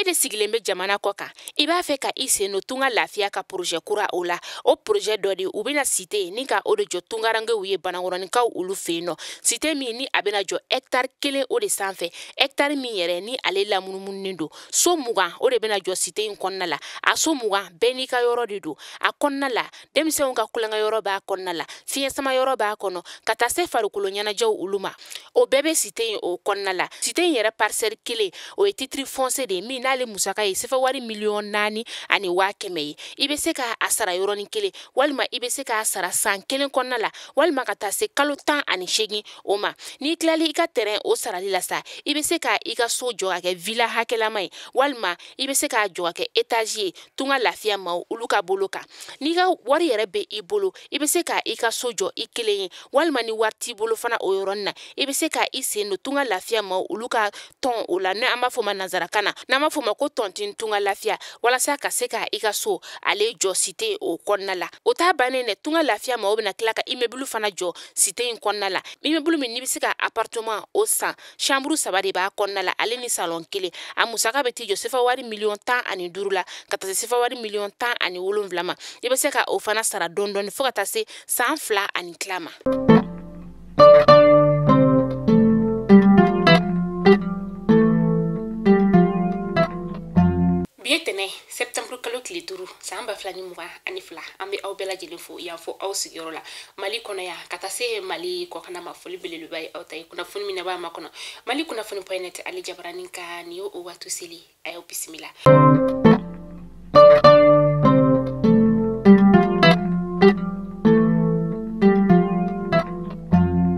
de sigilen bɛ jamana kɔ kan, i b'a fɛ ka i sen don Tunga Lafiya ka projet kura o la. O projet dɔ de u bɛna cité ni ka o de jɔ tungarankew ye Banankɔrɔninkaw olu fɛ yen nɔ. Cité min ni a bɛna jɔ hectare 1 o de sanfɛ, hectare min yɛrɛ ni ale lamunumununen don. So 20 o de bɛna jɔ cité in kɔnɔna la. A so 20 bɛɛ n'i ka yɔrɔ de don. A kɔnɔna la, denmisɛnw ka kulonkɛ yɔrɔ b'a kɔnɔna la, fiɲɛ sama yɔrɔ b'a kɔnɔ, ka taa se farikolo ɲɛnajɛw olu ma. O bɛɛ bɛ cité in o kɔnɔna la. Cité in yɛrɛ parcelle 1 o ye titre foncier de ye min n'ale musaka ye sefa wari 4,100,000 ye. I bɛ se k'a sara yɔrɔnin kelen, walima i bɛ se k'a sara san 1 kɔnɔna la, walima ka taa se kalo 18 o ma. N'i tilali i ka terrain o sarali la sa, i bɛ se ka i ka so jɔ ka kɛ villa hakɛlama ye, walima i bɛ se k'a jɔ ka kɛ étage ye Tunga Lafiya maaw olu ka bolo kan. N'i ka wari yɛrɛ bɛ i bolo, i bɛ se ka i ka so jɔ i kelen ye, walima ni wari t'i bolo fana o yɔrɔnin na, i bɛ se ka i sen don Tunga Lafiya maaw olu ka tɔn o la, n'an b'a fɔ o ma nanzarakan na, n'an b'a fɔ o ma ko tontine Tunga Lafiya, walasa ka se ka i ka so ale jɔ cité o kɔnɔna la. O t'a bannen dɛ, Tunga Lafiya maaw bɛna tila ka immeuble fana jɔ cité in kɔnɔna la. Immeuble min n'i bɛ se ka appartement o san, chambre 3 de b'a kɔnɔna la, ale ni salon 1. A musaka bɛ t'i jɔ sefa wari 15,000,000 la, ka taa se sefa wari 17,000,000 ma. I bɛ se ka o fana sara dɔɔni dɔɔni fo ka taa se san 2 ani tila ma. Bi ye tɛnɛ septembre kalo tile 5 san 2022. An bɛ aw bɛɛ lajɛlen fo yan fo aw sigiyɔrɔ la Mali kɔnɔ yan ka taa se Mali kɔkanna ma. Foli belebeleba ye aw ta ye. Kunnafoni min b'a ma kɔnɔ Mali kunnafoni point net ale jabaranin kan, nin ye o waati seli. A y'aw bisimila.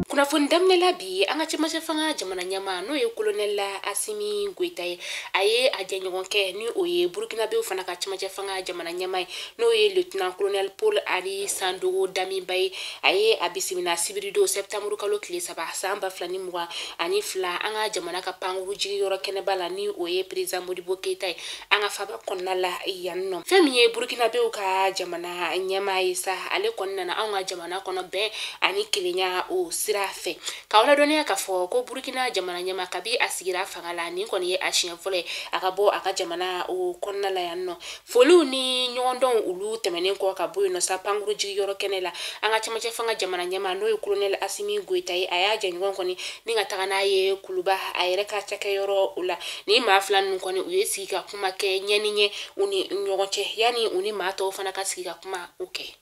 Kunnafoni daminɛ la bi, an ka cɛmancɛ fanga jamana ɲɛmaa n'o ye colonel Assimi Goïta ye, a ye a jɛɲɔgɔnkɛ ni o ye Burkinabéw fana ka cɛmancɛ fanga jamana ɲɛmaa ye n'o ye lieutenant colonel Paul Henri Sandaogo Damiba ye, a ye a bisimila sibiridon septembre kalo tile 3 san 2022 an ka jamana ka pankuru jigiyɔrɔ kɛnɛba la ni o ye président Modibo Keïta ye an ka faba kɔnɔna la yan nɔ. Fɛn min ye Burkinabéw ka jamana ɲɛmaa ye sa, ale kɔni nana anw ka jamana kɔnɔ bɛn ani kelenya o sira fɛ. K'aw ladɔnniya k'a fɔ ko Burkina jamana ɲɛmaa kabi a sigira fanga la, nin kɔni ye a siɲɛ fɔlɔ ye a ka bɔ a ka jamana o kɔnɔna la yan nɔ. Foliw ni ɲɔgɔndɔnw olu tɛmɛnen kɔ ka bɔ yen nɔ sa, pankuru jigiyɔrɔ kɛnɛ la, an ka cɛmancɛ fanga jamana ɲɛmaa n'o ye colonel Assimi Goïta ye, a y'a jɛɲɔgɔn kɔni ni ka taga n'a ye Kuluba a yɛrɛ ka cakɛyɔrɔ o la. Ni maa fila ninnu kɔni u ye sigi ka kuma kɛ ɲɛ ni ɲɛ u ni ɲɔgɔn cɛ, yanni u ni maa tɔw fana ka sigi ka kuma o kɛ.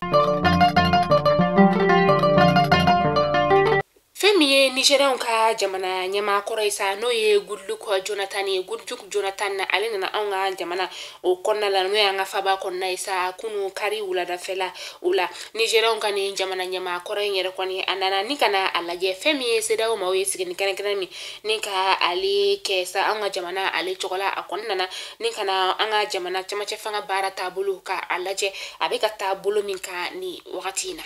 Fɛn min ye Nigériens ka jamana ɲɛmaa kɔrɔ ye sa, n'o ye Goodluck Jonathan ye. Goodluck Jonathan na, ale nana anw ka jamana o kɔnɔna la, n'o y'an ka faba kɔnɔna ye sa, kunu kari wuladafɛla o la. Nigériens ka nin jamana ɲɛmaa kɔrɔ in yɛrɛ kɔni, a nana ni ka na a lajɛ fɛn min ye CEDEAO maaw ye sigini kɛrɛnkɛrɛn min ni ka ale kɛ sa anw ka jamana ale cogo la. A kɔni nana ni ka na an ka jamana cɛmancɛ fanga baara taabolo ka a lajɛ a bɛ ka taa bolo min kan nin wagati in na.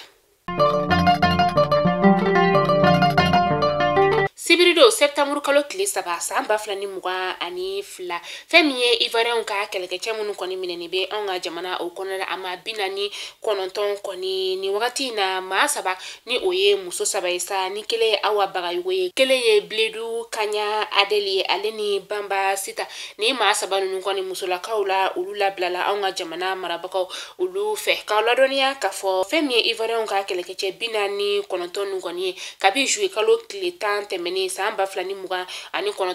Sibiridon septembre kalo tile 3 san 2022, fɛn min ye Ivoiriens ka kɛlɛkɛcɛ minnu kɔni minɛnen bɛ anw ka jamana o kɔnɔna la, a ma 49 kɔni nin wagati in na, maa 3 ni o ye muso 3 ye sa, ni kelen ye Awa Bagayogo ye, kelen ye Biledu Kanya Adeli ye, ale ni Banba Sita. Ni maa 3 ninnu kɔni musolakaw la, olu labilala anw ka jamana marabagaw olu fɛ. K'aw ladɔnniya k'a fɔ fɛn min ye Ivoiriens ka kɛlɛkɛcɛ 49 ninnu kɔni ye, kabi juillet kalo tile 10 tɛmɛnen san 2029,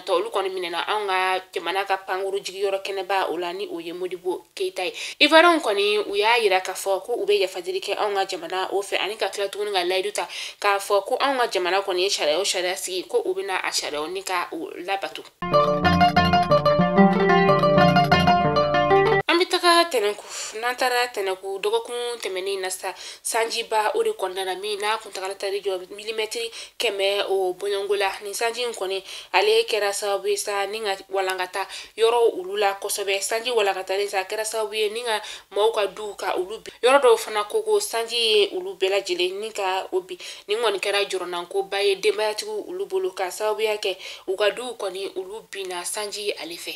olu kɔni minɛna anw ka jamana ka pankuru jigiyɔrɔ kɛnɛba o la ni o ye Modibo Keïta ye. Ivoiriens kɔni u y'a yira k'a fɔ ko u bɛ yafadeli kɛ anw ka jamana o fɛ, ani ka tila tuguni ka layidu ta k'a fɔ ko anw ka jamana kɔni ye sariya o sariya sigi ko u bɛna a sariyaw ni ka u labato. An bɛ taga Tɛnɛnku. N'an taara Tɛnɛnku dɔgɔkun tɛmɛnen na sa, sanjiba o de kɔnɔna na min n'a kuntagala taara jɔ milimɛtiri 100 o bɔɲɔgɔnko la. Nin sanji in kɔni ale kɛra sababu ye sa ni ka walankata yɔrɔw olu la kosɛbɛ. Sanji walankatalen sa, a kɛra sababu ye ni ka maaw ka duw ka olu bin. Yɔrɔ dɔw fana ko ko sanji ye olu bɛɛ lajɛlen ni ka o bin. Nin kɔni kɛra jɔrɔnankoba ye denbayatigiw olu bolo, ka sababuya kɛ u ka duw kɔni olu binna sanji ale fɛ.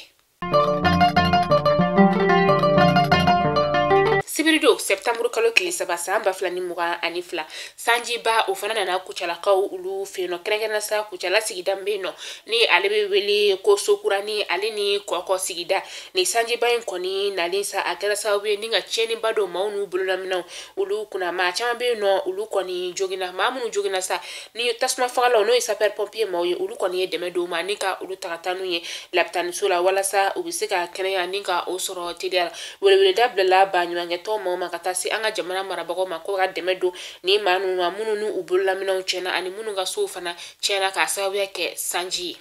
Sibirido septembre kalo tile 3 san 2022 sanjiba o fana nana Kucalakaw olu fɛ yen nɔ, kɛrɛnkɛrɛnnenya sa Kucala sigida min bɛ yen nɔ ni ale bɛ wele ko Sokurani ale ni Kɔkɔ sigida. Ni sanjiba in kɔni nalen sa, a kɛra sababu ye ni ka tiɲɛniba don maaw n'u bololaminɛw olu kunna. Maa caman bɛ yen nɔ olu kɔni joginna, maa minnu joginna sa ni tasuma fagalaw n'o ye sapeur pompier maaw ye, olu kɔni ye dɛmɛ don u ma ni ka olu ta ka taa n'u ye lapitaniso la walasa u bɛ se ka kɛnɛya ni ka o sɔrɔ teliya la. Weleweleda bilala baɲumankɛtɔn maaw ma ka taa se an ka jamana marabagaw ma ko ka dɛmɛ don ni maa ninnu ma minnu n'u bololaminɛw tiɲɛna ani minnu ka sow fana tiɲɛna k'a sababuya kɛ sanji ye.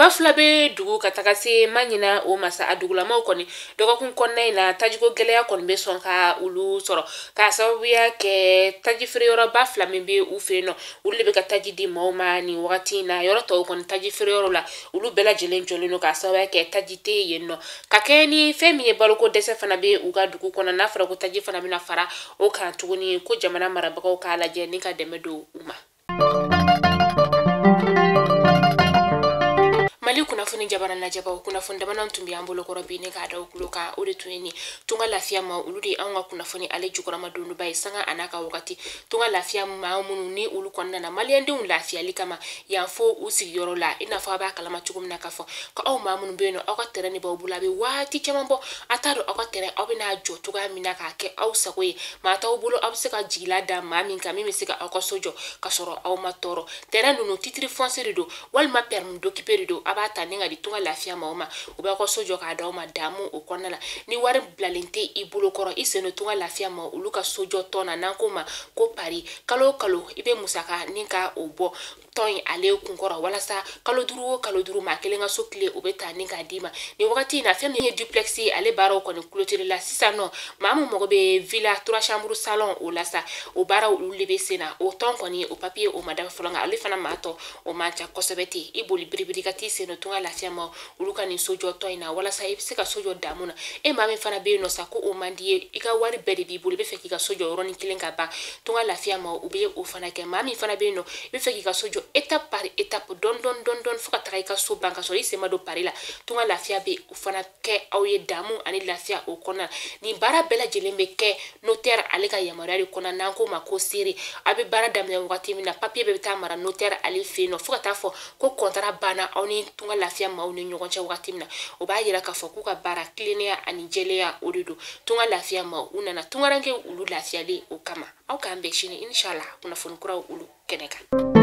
Ba fila bɛ dugu ka taga se Maɲina o masa a dugulamaw kɔni dɔgɔkun kɔnɔna in na tajiko gɛlɛya kɔni bɛ sɔn ka olu sɔrɔ k'a sababuya kɛ taji feereyɔrɔba fila min bɛ u fɛ yen nɔ, olu de bɛ ka taji di maaw ma nin wagati in na. Yɔrɔ tɔw kɔni taji feereyɔrɔ la olu bɛɛ lajɛlen jɔlen don k'a sababuya kɛ taji tɛ yen nɔ. Ka kɛ ni fɛn min ye baloko dɛsɛ fana bɛ u ka dugu kɔnɔ, n'a fɔra ko taji fana bɛna fara o kan tuguni, ko jamana marabagaw k'a lajɛ ni ka dɛmɛ don u ma. Mali kunnafoni jabara lajɛbaw kunnafoni damanan tun bɛ an bolokɔrɔ bi ne k'a da kulo kan, o de tun ye nin Tunga Lafiya ma olu de ye anw ka kunnafoni ale jukɔrɔma donba ye sanga a n'a ka wagati. Tunga Lafiya maa minnu ni olu kɔnɔna na maliyɛndenw lafiyali kama yan fo u sigiyɔrɔ la, i n'a fɔ a b'a kalama cogo min na k'a fɔ ko aw maa minnu bɛ yen nɔ aw ka terrain de b'aw bolo, a bɛ waati caman bɔ a t'a dɔn aw ka terrain aw bɛna jɔ cogoya min na k'a kɛ aw sago ye. Maa t'aw bolo aw bɛ se ka jigila da maa min kan min bɛ se ka aw ka so jɔ ka sɔrɔ aw ma tɔɔrɔ. Terrain ninnu titre foncier de don walima permis d'occuper de don, a b'a ta ni ka di Tunga Lafiya maaw ma, u b'a ka so jɔ k'a d'aw ma damu o kɔnɔna la. Ni wari bilalen tɛ i bolo kɔrɔ, i sen don Tunga Lafiya ma olu ka sojɔ tɔn na n'an ko ma ko pari, kalo o kalo i bɛ musaka ni ka o bɔ tɔn in ale kunkɔrɔ walasa kalo 5 o kalo 5 maa kelen ka so tile o bɛ ta ni k'a d'i ma. Nin wagati in na fɛn min ye duplex ye ale baaraw kɔni clôturé la sisan nɔ, maa min mago bɛ villa 3 chambres salon o la sa, o baaraw olu de bɛ sen na. O tɔn kɔni o papier o ma dafa fɔlɔ, nka ale fana maa tɔ o man ca kosɛbɛ ten. I boli biribiri ka t'i sen don Tunga Lafiya ma olu ka nin sojɔ tɔn in na walasa i bɛ se ka so jɔ damu na. E maa min fana bɛ yen nɔ sa ko o man di ye, i ka wari bɛɛ de b'i bolo, i bɛ fɛ k'i ka so jɔ yɔrɔnin kelen ka ban, Tunga Lafiya ma u bɛ o fana kɛ. Maa min fana bɛ yen nɔ i bɛ fɛ k'i ka so jɔ étape par étape dɔɔni dɔɔni dɔɔni dɔɔni fo ka taga i ka so ban ka sɔrɔ i sen ma don pari la, Tunga Lafiya bɛ o fana kɛ aw ye damu ani lafiya o kɔnɔna. Nin baara bɛɛ lajɛlen bɛ kɛ notaire ale ka yamaruya de kɔnɔ n'an k'o ma ko seere. A bɛ baara daminɛ wagati min na papier bɛɛ bɛ taa mara notaire ale fɛ yen nɔ fo ka taa fɔ ko contrat banna aw ni Tunga Lafiya maaw ni ɲɔgɔn cɛ wagati min na, o b'a yira k'a fɔ k'u ka baara tilennenya ani jɛlenya o de don. Tunga Lafiya maaw u nana tungarankew olu lafiyalen o kama. Aw k'an bɛn sini inshallah kunnafoni kuraw olu kɛnɛ kan.